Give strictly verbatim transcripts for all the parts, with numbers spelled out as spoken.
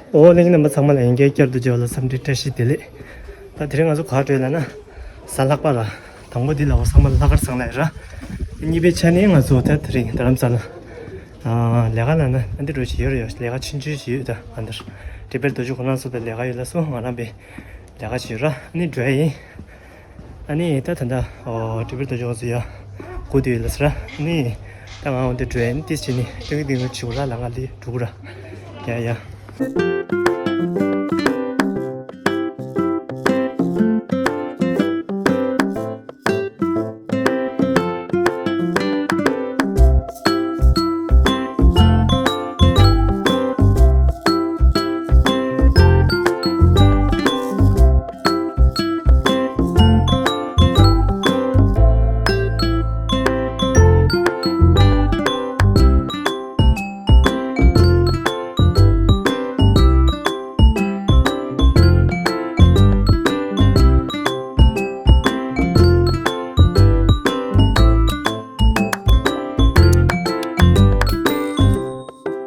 ཨོ་གླིང་རྣམ་པ་ཚང་མ་ལ་ཡང་བསྐྱར་བསྐྱར་དུ་མཇལ་བ་ལ་འཚམས་འདྲི་བཀྲ་ཤིས་བདེ་ལེགས། ད་དེ་རིང་ང་ཚོ་ག་བར་འགྲོ་ཡོད་ལབ་ན། གཟའ་ལྷག་པ་ར། དང་པོ་འདི་ལ་འོ་ཚང་མ་ལྷག་དཀར་བཟང་ལ་ཡོད་ར། གཉིས་པའི་ཆ་ནས་ང་ཚོ་ད་དེ་རིང་རྡ་རམ་ས་ལ། ཨ་ལས་ཀ་ལབ་ན་ཨ་འདི་འགྲོ་ཞིག་ཡོད་ར། ཡོད་ལས་ཀ་ཆུང་ཆུང་ཞིག་ཡོད། ད་ཨ་འདིར་ཊི་བེཊ་རྡོ་རྗེ་ཁོ་རང་ཚོ་ད་ལས་ཀ་ཡོད་ལབ་སོང་། ང་རང་པའི་ལས་ཀ་ཞིག་ཡོད་ར། ཨ་ནི་འགྲོ་ཡ་ཡིན། ཨ་ནི་ད་ད་ད་ཨོ་ཊི་བེཊ་རྡོ་རྗེ་ཁོ་ཚོ་ཡ་སྒུག་བསྡད་ཡོད་ལབ་ཟེར་ར། ཨ་ནི་ད་ང་འོ་འདི་འགྲོ་ཡ་ཡིན། ཏིས་བྱས་ནས་ཏིང་ཏིང་ཏིང་བྱེད་དགོས་ར། ལ་ང་ལི་འགྲོ་དགོས་ར། ཡ་ཡ།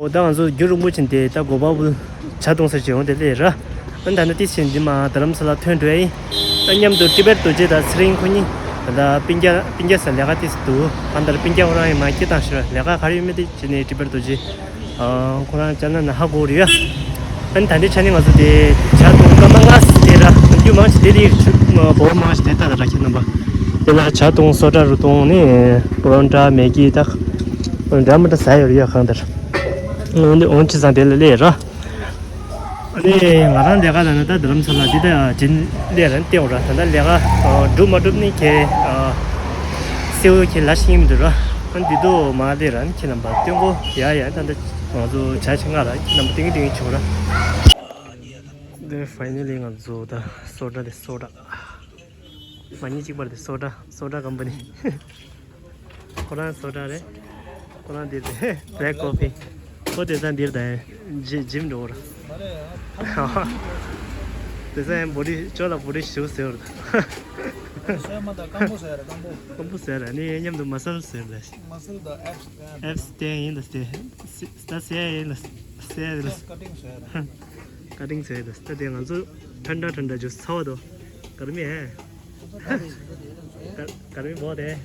འོ་ད་ང་ཚོ་རྒྱུན་རིང་པོ་ཕྱིན་ཏེ་ད་གོ་པ་བུ་ཇ་འཐུང་ས་ཅིག་འོང་དེ་སླེབས་ར། ཨ་ད་ནི་ཏིས་ཆེན་འདི་མ་རྡ་རམ་ས་ལ་ཐོན་འགྲོ་ཡ་ཡིན། ད་མཉམ་དུ་ཊི་བེཊ་རྡོ་རྗེ་དང་ཚེ་རིང་ཁོ་གཉིས་ད་ལྟ་སྤུན་ཀྱག་སྤུན་ཀྱག་ས་ལས་ཀ་ཏིས་འདུག་ཨ་ད་སྤུན་ཀྱག་ཁོ་རང་ཡིན་མ་སྐྱེ་བཏང་ཤི་ར། ལས་ཀ་ག་རེ་ཡོད་མེད་དེ་བྱས་ནས་ཊི་བེཊ་རྡོ་རྗེ། ཨ་ཁོ་རང་ཅ་ན་ན་ཧ་གོ་རེད་ཡ། ཨ་ནི་ད་ལྟའི་ཆ་ནས་ང་ཚོ་དེ་ཇ་འཐུང་སྐར་མ་ལྔ་ཙམ་བསྡད་ར། རྒྱུ་མང་ཞིག་བསྡད་དེ་ཆུ་འབོ་མང་ཞིག་བསྡད་ད་ད་ར་ཁྱེད་རྣམ་པ། དེ་ལ་ཇ་འཐུང་སོ་ཊ་རུ་འཐུང་ནི་པུ་རོན་ཊ་མེ་གི་ད་འདྲ་མི་འདྲ་ཟ་ཡོད་རེད་ཡ་གང་ལྟར། འོན་ཏེ་འོན་ཅི་ཙང་དེ་ལ་སླེབས་ར། ཨ་ནི་ང་རང་ལས་ཀ་ལ་ན་ད་རྡ་རམ་ས་ལ་འདི་ད་ཇིན་ལས་ར་བལྟས་འོ་ར། ད་ད་ལས་ཀ་འགྲུབ་མ་འགྲུབ་ནི་ཁྱེད་སེའུ་ཁྱེད་ལ་ཤེས་མི་འདུག་ར། ཨ་འདི་དུ་མ་ལས་ར་ཁྱེད་རྣམ་པ་སྟོན་གོ་ཡ་ཡ། ད་ད་ང་ཚོ་བྱ་ཆེ་ང་ར་ཁྱེད་རྣམ་པ་ཏིང་ཏིང་བྱུང་ར། འདི་ཕའི་ནལ་ལི་ང་ཚོ་ད་སོ་ཊ་དེ་སོ་ཊ། མ་ཉིན་གཅིག་པར་དེ་སོ་ཊ་སོ་ཊ་ཀམ་པ་ནི། ཁོ་རང་སོ་ཊ་རེད། ཁོ་རང་འདིར་དེ་བྷེ་ལེག་ཀོ་ཕི། ཁོ་དེ་ཚང་འདིར་དང་ཇི་ཇིམ་འགྲོ་ར། དེ་ཚང་ཡང་བོ་ཌི་ཅོ་ལ་བོ་ཌི་ཞུ་ཟེར་བར། སོ་ཡ་མ་ད་སྐམ་པོ་ཟེར་ར་སྐམ་པོ། སྐམ་པོ་ཟེར་ར་ནི་མཉམ་དུ་མ་སལ་ཟེར་ར། མ་སལ་ད་ཨེབ་སི་ཨེབ་སི་ཏན་ཡིན་ད་སྟེ། ད་ཟེར་ཡིན་ད་ཟེར་ར། ཀ་ཊིང་ཟེར་ར། ཀ་ཊིང་ཟེར་ཡིན་ད་ད་དེ་ང་ཚོ་ཐན་ད་ཐན་ད་ཇུས་ཚ་བ་དོ། གར་མི་ཧེ། གར་མི་བོ་དེ།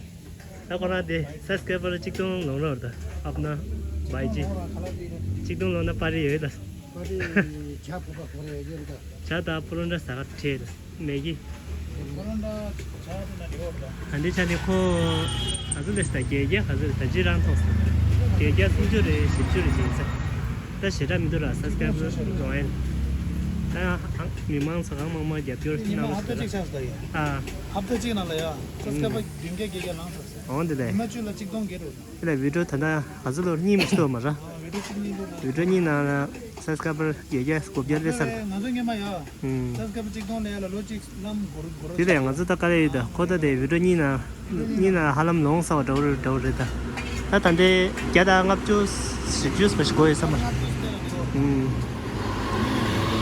ད་ཁོ་རང་དེ་སབ་སི་ཀ་རའི་བར་གཅིག་སྟོང་ལོངས་རོགས་ད། ཨབ་ན་བའི་ཅི། གཅིག་སྟོང་ལོངས་ན་པར་རི་ཡོད་ད། པར་རི་ཇ་ཕུ་པ་ཁོ་རེ་ཡོད་ད། ཇ་ད་ཕུ་རོན་ད་ཟ་ག་ཁྲེ་ད། མེ་གི། ཨ་འདི་ཆ་ནི་ཁོ་ག་ཚོད་ལས་ད་བརྒྱད་བརྒྱ་ག་ཚོད་ད་ཅི་རང་ཐོག་ས། བརྒྱད་བརྒྱ་སུམ་ཅུ་རེ་བཞི་བཅུ་རེ་བྱེད་ས། ད་ཞེ་དྲག་མི་འདུག་ར། སབ་སི་ཀ་རའི་བར་གཏོང་ཡ། ད་མི་མང་ཚོ་གང་མང་མང་རྒྱབ་སྐྱོར་གནང་རོགས་ཞུ་ད། ཨ། ཧབ་ཏ་གཅིག་ནང་ལ་ཡ། སབ་སི་ཀ་རའི་བར་བདུན་བརྒྱ་བརྒྱད་བརྒྱ་ལངས་ཚར་ཟེར། འོང་འདི་ལས། ཉི་མ་བཅུ་ལ་གཅིག་སྟོང་བརྒྱད་འགྲོ་ཟེར། འདི་ལས་བི་ཌིའོ་ད་ལྟ་ག་ཚོད་ལོར་གཉིས་མི་ཤི་ལོ་མ་ར། བི་ཌིའོ་གཅིག་གཉིས་འདུག་ན། བི་ཌིའོ་གཉིས་ནང་ལ་སབ་སི་ཀ་རའི་བར་བརྒྱད་བརྒྱ་དགུ་བརྒྱ་སླེབས་ཚར། ང་ཚོ་སྔོན་མ་ཡ། ཨུམ། སབ་སི་ཀ་རའི་བར་གཅིག་སྟོང་ལས་ལ་ལོ་གཅིག་ལམ་འགོར་འགོར། དེ་ལས་ང་ཚོ་ད་ག་རེ་ཡོད་ད་ཁོ་ད་དེ་བི་ཌིའོ་གཉིས་ནང་གཉིས་ནང་ཧ་ལམ་ལོངས་ས་བ་འདྲ་བོ་རེད་འདྲ་བོ་རེད་ད། ད་ད་ལྟའི་བརྒྱ་དང་ལྔ་བཅུ་བཞི་བཅུ་ཙམ་ཞིག་འགོར་ཡོད་ས་མ་རེད། ཨུམ།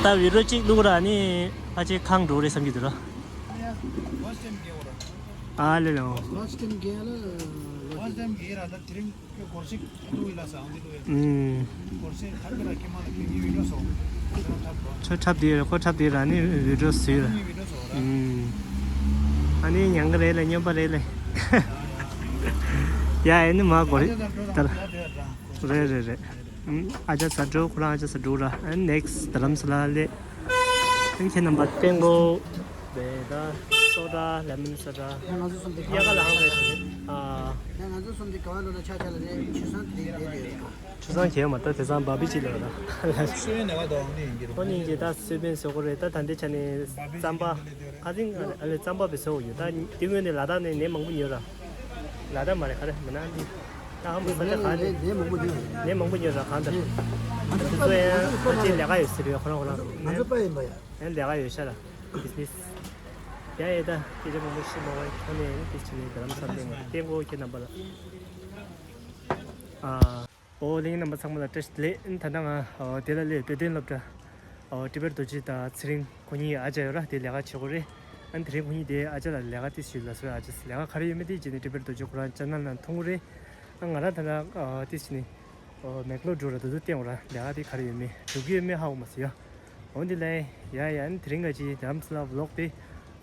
ད་བི་ཌིའོ་གཅིག་བླུགས་ར་ནི་ཕལ་ཆེར་ཁང་འགྲོ་རེད་བསམ་གྱི་འདུག་ར། ཨ་ལེ་ལེ། ལོ་སི་ཊེམ་གྱི་ལ་ལོ་སི་ཊེམ་གྱི་ར་ལ་དེ་རིང་གི་སྒོར་གཅིག་ལུ་ཡི་ལ་ས་ཨང་ཏི་ལུ་ཡི། ཨུམ། སྒོར་གཅིག་ཐབ་ཀྱི་ར་ཀྱི་མ་ལ་ཀྱི་ཡི་བི་ཌིའོ་སོ། ཁྱོད་ཐབ་དེ་ཁོ་ཐབ་དེ་ར་ནི་བི་ཌིའོ་ཟེར་ར། ནི་བི་ཌིའོ་སོ་ར། ཨུམ། ཨ་ནི་ཉང་གི་རེད་ལེ་སྨྱོན་པ་རེད་ལེ། ཡ་ཨེ་ནི་མ་གོ་རེད་ད་ར། རེད་རེད་རེད། ཨུམ། ཨ་ཅག་ས་འགྲོ་ཁོ་རང་ཨ་ཅག་ས་འགྲོ་ར། ཨ་ནི་ནེག་སི་ཊི་རྡ་རམ་ས་ལ་ལེ། ཨ་ནི་ཁྱེད་རྣམ་པ་སྟོན་གོ། རེད་ད། སོ་ཌ་ལེ་མོན་སོ་ཌ། ཡ་ང་ཚོ་གསུམ་དེ་ག་པར་ལ་ཧང་རེད་ཨ། ཡ་ང་ཚོ་གསུམ་དེ་ག་པར་ལོ་ལ་ཆ་ཆ་ལ་རེད་ཆུ་སང་དེ་རེད་རེད། ཆུ་སང་གྱེས་མ་ད་དེ་སང་བ་བི་ཅི་ལ་ད། སུའི་ནས་བ་དོ་ནི་ཡིན་གྱི་རོ། ཁོ་ནི་ཡིན་གྱི་ད་སུའི་བེན་སོ་གོ་རེད་ད། ད་འདི་ཆ་ནས་རྩམ་པ། ཨ་ཙིང་ཨ་ལེ་རྩམ་པ་བེ་སོ་ཡོད་ད། དེ་སྔོན་ནས་ལ་དྭགས་ནས་ནས་མང་པོ་ཉོས་ར། ལ་དྭགས་མ་རེད་ག་རེ་མིན་ན་འདི། ད་ཧམ་པ་ས་ཆ་ག་རེ། ནས་མང་པོ་ཉོས་ར། ནས་མང་པོ་ཉོས་ར་གང་ལྟར། ང་ཚོ་ཚོ་ཡང་ཁོ་ཅིག་ལས་ཀ་ཡོད་ཟེར་ཡོད་ཁོ་རང་ཁོ་རང་། ང་ཚོ་པ་ཡིན་པ་ཡ། ཡང་ལས་ཀ་ཡོད་ཤག་ལ། བི་ཛི་ནེ་སི། ཡ་ཡ་ད་སྐད་ཆ་མང་པོ་བཤད་མ་བ་ཁྱོད་ནས་ཡང་དེ་བྱས་ནས་རྡ་རམ་ས་ལ་སྟེང་སྒོ་ཁྱེད་རྣམ་པ་ལ། ཨ། ཨོ་གླིང་རྣམ་པ་ཚང་མ་ལ་བཀྲ་ཤིས་བདེ་ལེགས། ད་ལྟ་ང་ཨོ་དེ་ལ་སླེབས་དཔེ་སྟོན་སློབ་གྲྭ། ཨོ་ཊི་བེཊ་རྡོ་རྗེ་དང་ཚེ་རིང་ཁོ་གཉིས་ཨ་ཅག་ཡོད་ར་དེ་ལས་ཀ་བྱེད་དགོས་རེད། ཨ་ནི་དེ་རིང་ཁོ་གཉིས་དེ་ཨ་ཅག་ལ་ལས་ཀ་ཏིས་ཞུས་ལ་སོ་ཨ་ཅག་ལས་ཀ་ག་རེ་ཡོད་མེད་དེ་བྱས་ནས་ཊི་བེཊ་རྡོ་རྗེ་ཁོ་རང་ཅ་ནལ་ནང་མཐོང་གི་རེད། ཨ་ང་རང་ད་ལྟ་ཨོ་ཏིས་བྱས་ནས། ཨོ། མེག་ལོ་འགྲོ་ར། དུ་དུ་བསྟན་འོ་ར། ལས་ཀ་དེ་ག་རེ་ཡོད་མེད་འགྲོ་གི་ཡོད་མེད་ཧ་གོ་མ་སོང་ཡ། འོན་ཏེ་ལས་ཡ་ཡ་ནི་དེ་རིང་ག་ཅི་རྡ་རམ་ས་ལ་ཝི་ལོག་དེ་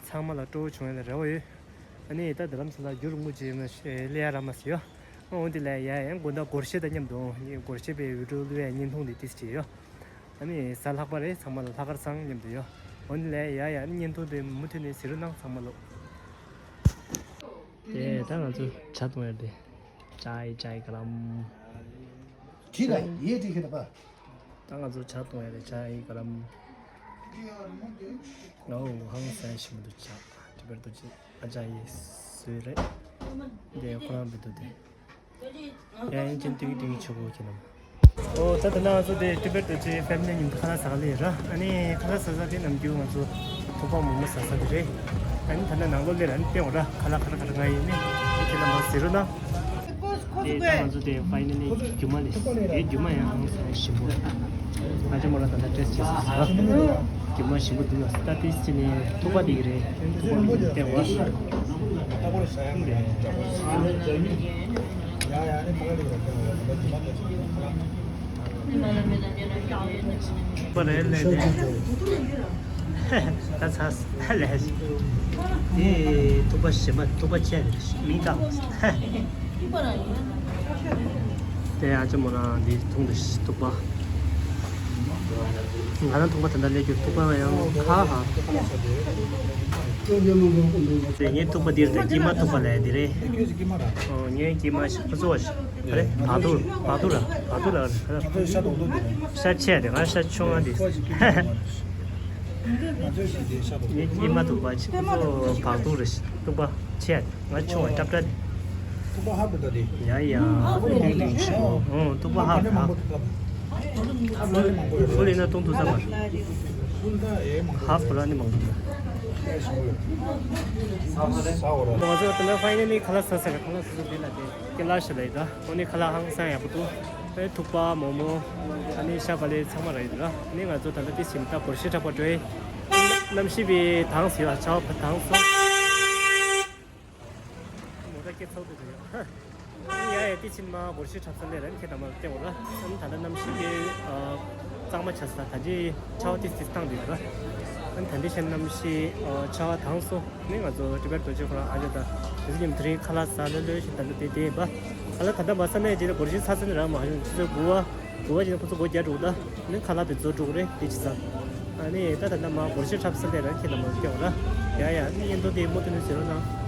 ཚང་མ་ལ་སྤྲོ་བོ་བྱུང་ཡ་ལ་རེ་བ་ཡོད། ཨ་ནི་ད་རྡ་རམ་ས་ལ་རྒྱུ་རུ་ངུ་ཅི་མ་ཤེས་ལས་ཡ་ར་མ་སོང་ཡ། འོན་ཏེ་ལས་ཡ་ཡ་དགོང་དག་སྒོར་གཞས་དང་མཉམ་དུ་སྒོར་གཞས་པའི་བི་ཌིའོ་བླུག་ཡ་བརྙན་ཐུང་དེ་ཏིས་ཅི་ཡོད། ཨ་ནི་གཟའ་ལྷག་པ་རེད། ཚང་མ་ལ་ལྷག་དཀར་བཟང་མཉམ་དུ་ཡོད། འོན་ཏེ་ལས་ཡ་ཡ་ནི་བརྙན་ཐུང་དེ་མུ་མཐུད་ནས་གཟིགས་རོགས་གནང་ཚང་མ་ལོ། དེ་ད་ང་ཚོ་ཇ་འཐུང་ཡ་དེ། ཅའི་ཅའི་ག་ལམ། ཁྱི་ལ་ཡེ་ཏི་ཁྱི་ལ་པ། ད་ང་ཚོ་ཇ་འཐུང་ཡ་རེད། ཅའི་ག་ལམ། ཨོ་ཧང་སང་ཞིམ་པོ་འདུག་ཇ་ཏི་བེར་དུ་ཅི་ཨ་ཅག་ཡིས་བཟོས་རེད། འདི་ཁོ་རང་བི་དུ་དེ། ཡ་ཡིན་ཅན་ཏིག་ཏིག་ཆུ་བོ་ཁྱི་ལམ། ཨོ་ད་ད་ན་ང་ཚོ་དེ་ཏི་བེར་དུ་ཅི་ཕེ་མི་ལི་མཉམ་དུ་ཁ་ལག་ཟ་ག་ལེ་ར། ཨ་ནི་ཁ་ལག་ཟ་ཟ་དེ་ནམ་རྒྱུན་ང་ཚོ་ཐུག་པ་མོག་མོག་ཟ་ས་དེ་རེད། ཨ་ནི་ད་ནང་ལོགས་ལས་ར་ནི་བལྟས་འོ་ར། ཁ་ལག་ག་རེ་ག་རེ་ང་ཡིན་ནི་ཨ་ཁྱེད་རྣམ་པ་གཟིགས་རོགས་གནང་། དེ་ད་ང་ཚོ་དེ་ཕའི་ནལ་ལི་རྒྱུ་མ་ལས་དེ་རྒྱུ་མ་ཡང་ཧང་སང་ཞིམ་པོ། ང་ཅག་མོ་ལ་ད་ལྟ་ཏེས་བྱེད་ས་ཟ། རྒྱུ་མ་ཞིམ་པོ་འདུག་ལ་ད་ཏེས་བྱེད་ནས་ཐུག་པ་དེ་གི་རེད། ཐུག་པ་དེ་གི་བལྟས་འོ་ར། པ་རེད་ལས་དེ། ད་ཚ་ལས། དེ་ཐུག་པ་ཞིམ་པ་ཐུག་པ་ཆེ་རེད་མིང་བཏགས། དེ་ཨ་ཅག་མོ་རང་འདི་འཐུང་དུ་ཐུག་པ། ང་རང་ཐུག་པ་དེ་འདྲ་ལས་རྒྱུ་ཐུག་པ་ཡང་ཁ་ཧ། དེ་ངའི་ཐུག་པ་འདིར་དང་ཀྱི་མ་ཐུག་པ་ལས་འདི་རེད། ངའི་ཀྱི་མ་ཞིག་ཁོ་ཚོ་བ་ཞིག་རེད། བག་ཐུག་བག་ཐུག་ར་བག་ཐུག་ར། ཤ་ཆེ་དེ་ང་ཤ་ཆུང་ང་དེ། ངའི་ཀྱི་མ་ཐུག་པ་ཞིག་ཁོ་ཚོ་བག་ཐུག་ར་ཐུག་པ་ཆེ་དེ་ང་ཆུང་བ་ཏྲབ་ཏྲ་དེ། ཐུག་པ་ཧ་པོ་ད་དེ། ཡ་ཡ། ཨོ་ཐུག་པ་ཧ་པོ་ཧ། ཧྥུལ་ཡིན་ན་གཏོང་ཐུབ་ས་མ་རེད། ཧ་ཧྥུལ་ཨ་ནི་མང་པོ་འདུག་ང་ཚོ་ད་ལྟ་ཕའི་ནལ་ལི་ཁ་ལག་ཟ་ཟེར་ཁ་ལག་ཟ་ཟ་འདི་ལ་དེ་ཀི་ལ་ཤ་ལ་ཡི་ད། ཨོ་ནི་ཁ་ལག་ཧང་སང་ཡག་པོ་འདུག་ཨེ་ཐུག་པ་མོག་མོག་ཨ་ནི་ཤ་བག་ལེབ་ཚང་མ་རག་ཡི་འདུག་ཨ་ནི་ང་ཚོ་ད་ལྟ་དེ་ཞིམ་ད་སྒོར་གཞས་འཁྲབ་པ་འགྲོ་ཡི། གནམ་གཤིས་པའི་དྭངས་སོང་ཡ། ཆར་པ་དྭངས་སོང་། མོ་ཊ་སྐད་ཚགས་ཚུད་དུ་ཡོད། ཡ་ཡ་དེ་ཕྱིན་མ་སྒོར་གཞས་འཁྲབ་ས་ལས་རང་ཁྱེད་དང་མ་བལྟས་འོ་ལ། ཨ་ནི་ད་ལྟ་གནམ་གཤིས་ཀྱི་གཙང་མ་ཆགས་ས་ད་ཅི་ཆར་པ་ཏིས་ཏིས་བཏང་འདུག་ཡོད་ལ། ཨ་ནི་ད་འདི་ཕྱིན་གནམ་གཤིས་ཆར་པ་དྭངས་སོང་། ནི་ང་ཚོ་ཊི་བེཊ་རྡོ་རྗེ་ཁོ་རང་ཨ་ཅག་དང་དེ་ཚོ་མཉམ་དུ་རིང་ཁ་ལག་ཟ་ལོས་ལོས་ཞིག་ད་ལྟ་དེ་དེ་ཡིན་པ། ཁ་ལག་ད་ལྟ་མ་ཟ་ནས་རྗེས་ལ་སྒོར་གཞས་ཚར་ཚར་ནས་རང་མ་ཡོང་ཆུ་ཚོད་དགུ་པ། དགུ་པ་ཅིག་ནས་ཁོ་ཚོ་སྒོ་རྒྱག་འགྲོ་གི་ད། ནི་ཁ་ལག་དེ་ཚོ་འགྲོ་གི་རེད་དེ་ཅི་ཟ། ཨ་ནི་ད་ད་ལྟ་མ་སྒོར་གཞས་འཁྲབ་ས་ལས་རང་ཁྱེད་ལ་མ་སྐྱོ་ར། ཡ་ཡ་ནི་ཡིན་དོ་དེ་མུ་མཐུད་ནས་ཟེར་རོགས་གནང་།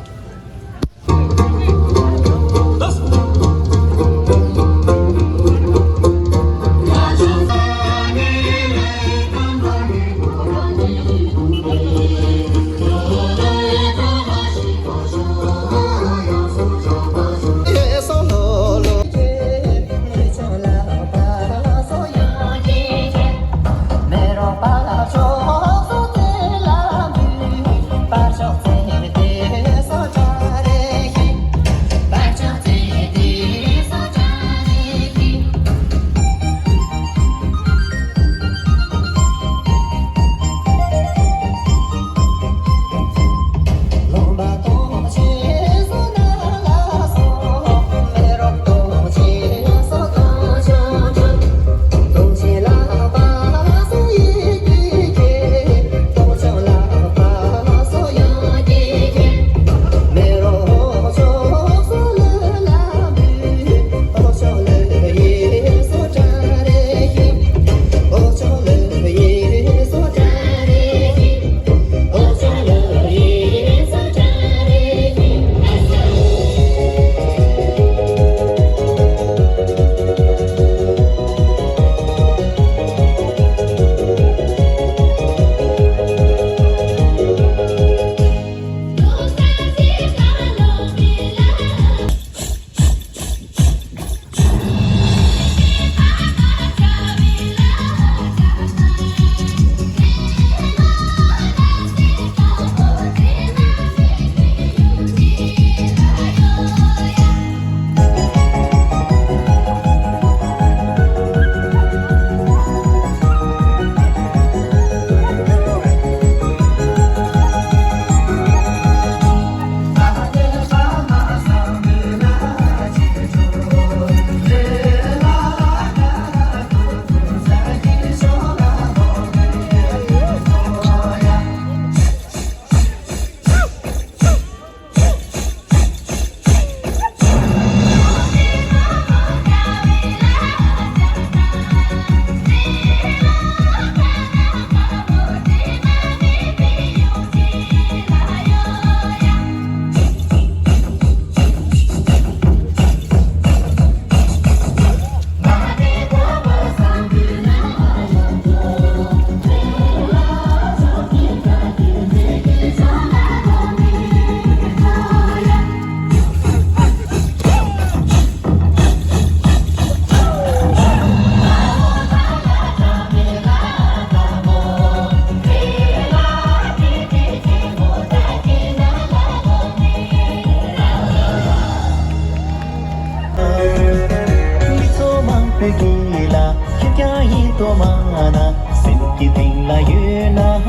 ཡོད་ན་ང་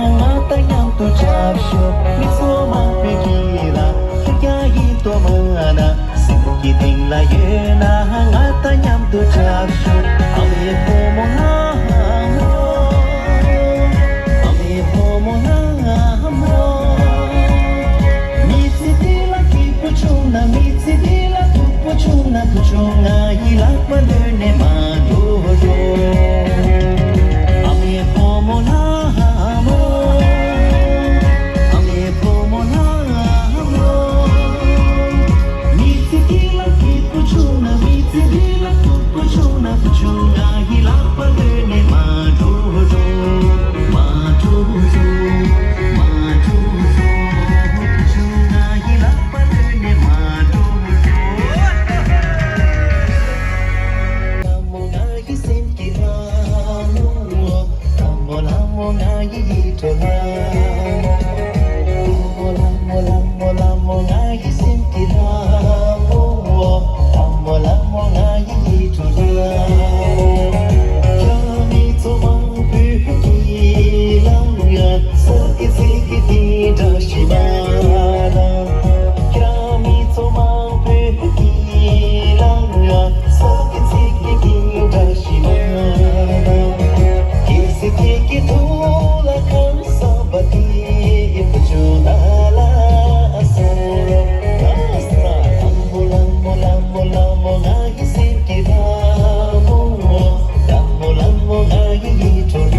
དང་མཉམ་དུ་ཆབ་ཤོག་མི་ཚོགས་མང་པོའི་དཀྱིལ་ལ་ཁྱེད་ཀྱང་ཡིད་དུ་མ་ན། སེམས་ཀྱི་གཏིང་ལ་ཡོད་ན་ང་དང་མཉམ་དུ་ཆབ་ཤོག་ཨ་མའི་བུ་མོ་ལྷ་མོ། ཨ་མའི་བུ་མོ་ལྷ་མོ། མི་ཚེ་འདི་ལ་སྐྱིད་པོ་བྱུང་ན། མི་ཚེ་འདི་ལ་སྡུག་པོ་བྱུང་ན། བུ་ཆུང་ང་ཡི་ལག་པ་ལོན་ནས་མ་འགྲོ་རོགས། ཨ་མའི་བུ་མོ་ལྷ་མོ། ཨ་མའི་བུ་མོ་ལྷ་མོ། མི་ཚེ་འདི་ལ་སྐྱིད་པོ་བྱུང་ན། མི་ཚེ་འདི་ལ་སྡུག་པོ་བྱུང་ན། བུ་ཆུང་ང་ཡི་ལག་པ་ལོན་ནས་མ་འགྲོ་རོགས། མ་འགྲོ་རོགས། མ་འགྲོ་རོགས། བུ་ཆུང་ང་ཡི་ལག་པ་ལོན་ནས་མ་འགྲོ་རོགས། ལྷ་མོ་ང་ཡི་སེམས་ཀྱི་ལྷ་མོ། ལྷ་མོ་ལྷ་མོ་ང་ཡི་ཡིད་འཕྲོག་ལྷ་མོ། ལྷ་མོ་ལྷ་མོ་ལྷ་མོ་ལྷ་མོ་ང་ཡི་སེམས་ཀྱི་ལྷ་མོ། ལྷ་མོ་ལྷ་མོ་ང་ཡི་ཡིད་འཕྲོག་ལྷ་མོ། ཁྱེད་མི་ཚོགས་མང་པོའི་དཀྱིལ་ལ་ཡ། ས་ཀི་ཚི་ཀི་དེ་འདྲ་ཞིག་མ་ལ། ཁྱེད་མི་ཚོགས་མང་པོའི་དཀྱིལ་ལ་ཡ། ས་ཀི་ཚི་ཀི་དེ་འདྲ་ཞིག་མ་ལ། ཁྱེད་སི་ཁྱེད་ཀྱི་ཐུགས་ལ་ཁམས་བསམ་པ་དེ་བུ་ཆུང་ལ་ལ་སོ། ལ་ས་ལྷ་མོ་ལྷ་མོ་ལྷ་མོ་ལྷ་མོ་ང་ཡི་སེམས་ཀྱི་ལྷ་མོ། ལྷ་མོ་ལྷ་མོ་ང་ཡི་ཡིད་འཕྲོག་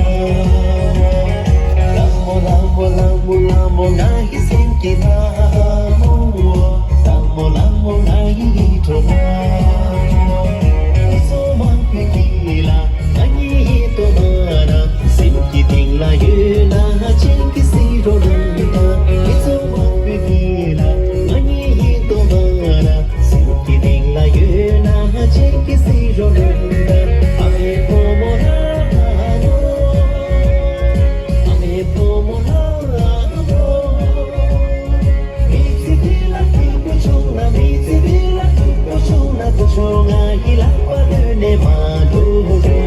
ལྷ་མོ། ལྷ་མོ་ལྷ་མོ་ལྷ་མོ་ལྷ་མོ་ང་ཡི་སེམས་ཀྱི་ལྷ་མོ། ལྷ་མོ་ལྷ་མོ་ང་ཡི་ཡིད་འཕྲོག་ལྷ་མོ། མི་ཚོགས་མང་པོའི་དཀྱིལ་ལ་ང་གཉིས་ཡིད་དུ་མ་ན། སེམས་ཀྱི་གཏིང་ལ་ཡོད་ན་ཁྱེད་ཀྱིས་གཟིགས་རོགས་གནང་དང་། མི་ཚོགས་མང་པོའི་དཀྱིལ་ལ་ང་གཉིས་ཡིད་དུ་མ་ན། སེམས་ཀྱི་གཏིང་ལ་ཡོད་ན་ཁྱེད་ཀྱིས་གཟིགས་རོགས་གནང་དང་། ཨ་མའི་བུ་མོ་ལྷ་མོ། ཨ་མའི་བུ་མོ་ལྷ་མོ། མི་ཚེ་འདི་ལ་སྐྱིད་པོ་བྱུང་ན། མི་ཚེ་འདི་ལ་སྡུག་པོ་བྱུང་ན། བུ་ཆུང་ང་ཡི་ལག་པ་ལོན་ནས་མ་འགྲོ་རོགས།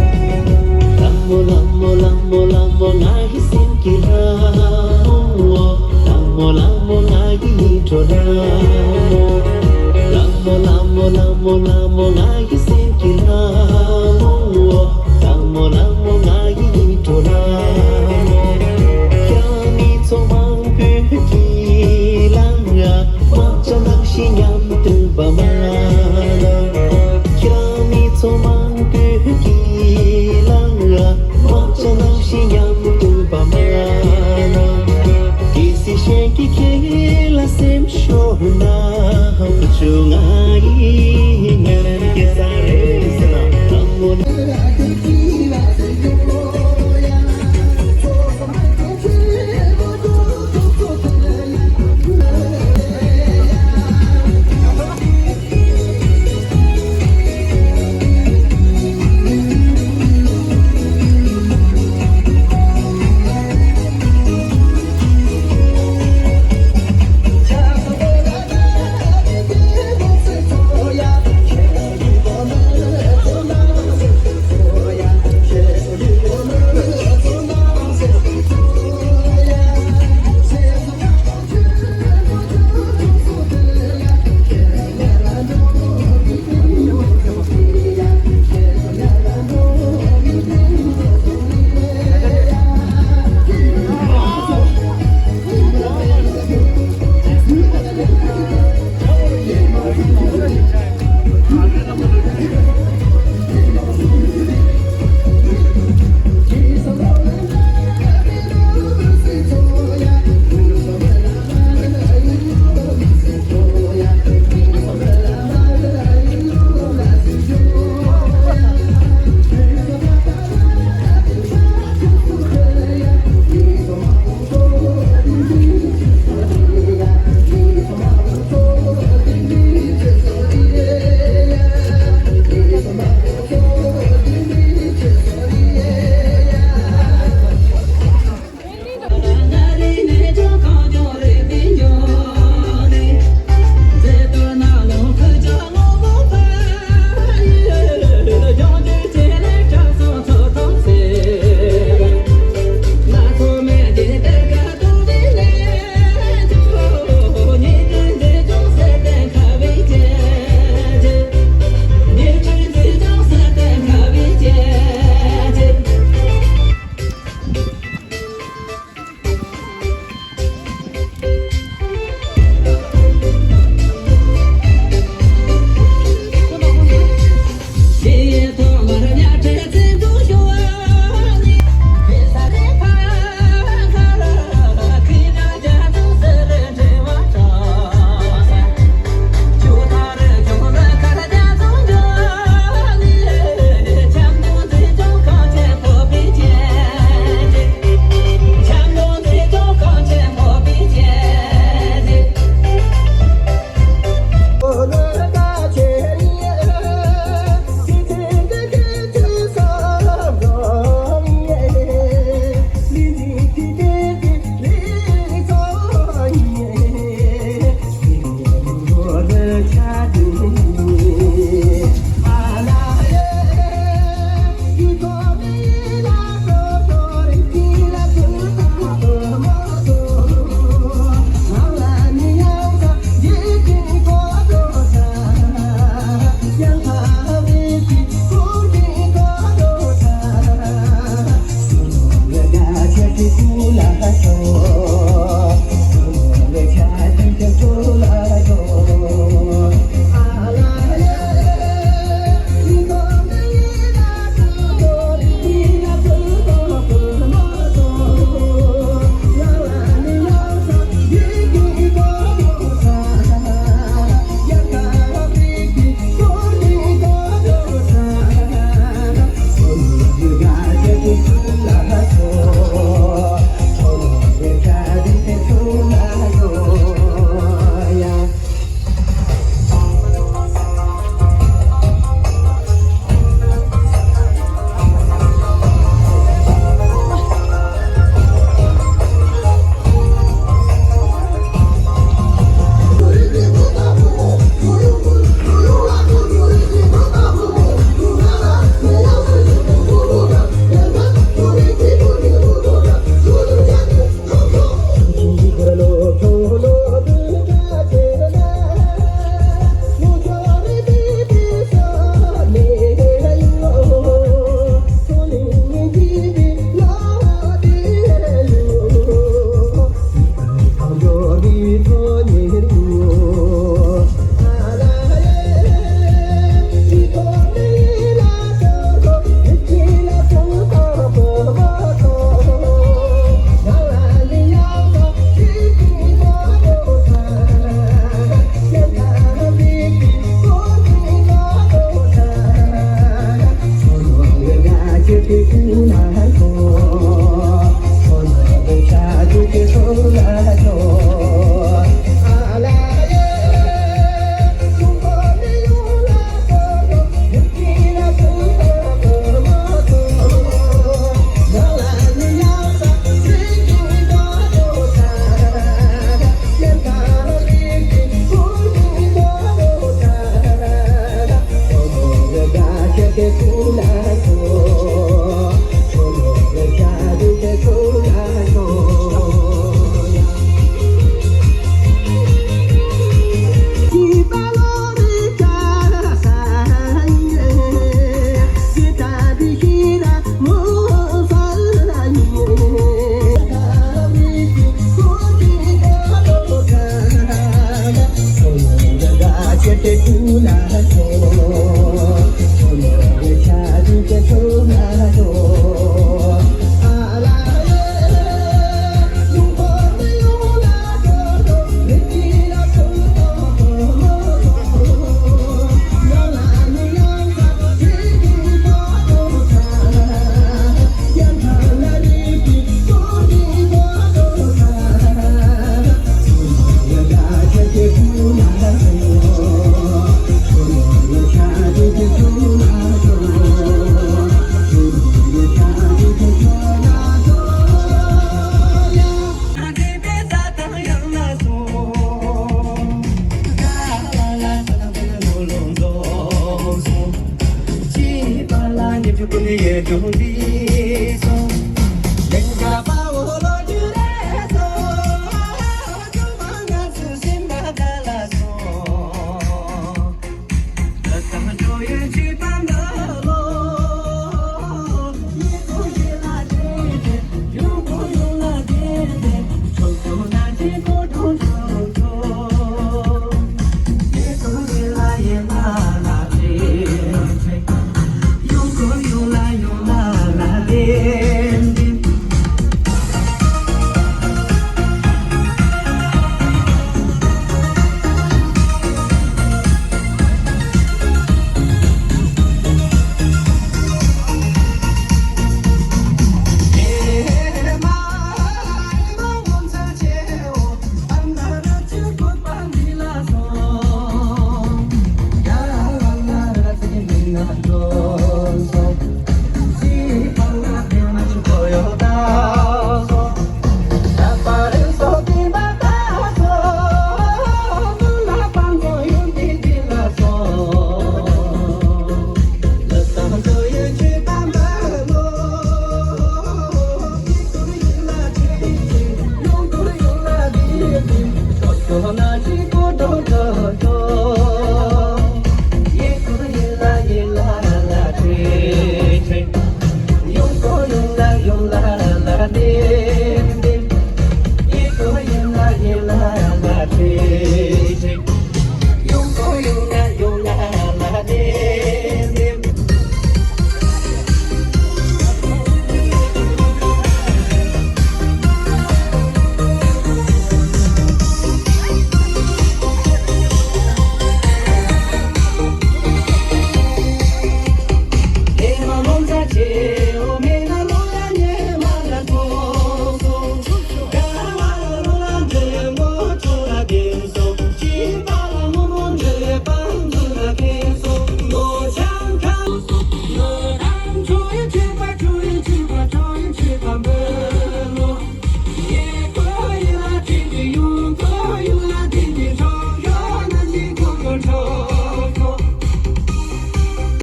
ལྷ་མོ་ལྷ་མོ་ལྷ་མོ་ལྷ་མོ་ང་ཡི་སེམས་ཀྱི་ལྷ་མོ། ལྷ་མོ་ལྷ་མོ་ང་ཡི་ཡིད་འཕྲོག་ལྷ་མོ། ལྷ་མོ་ལྷ་མོ་ལྷ་མོ་ལྷ་མོ་ང་ཡི་སེམས་ཀྱི་ལྷ་མོ། ལྷ་མོ་ལྷ་མོ་ང་ཡི་ཡིད་འཕྲོག་ལྷ་མོ། ཁྱེད་མི་ཚོགས་མང་པོའི་དཀྱིལ་ལ་ང་དམག་ཇ་ནང་བཞིན་མཉམ་སྡོད་པ་མ་ན། ཁྱེད་མི་ཚོགས་མང་པོའི་དཀྱིལ་ལ་ང་དམག་ཇ་ནང་བཞིན་མཉམ་སྡོད་པ་མ་ན། གལ་སྲིད་གཞན་གྱིས་ཁྱེད་ལ་སེམས་ཤོར་ན། བུ་ཆུང་ང་ཡི་ཉམས་ཀྱི་ས་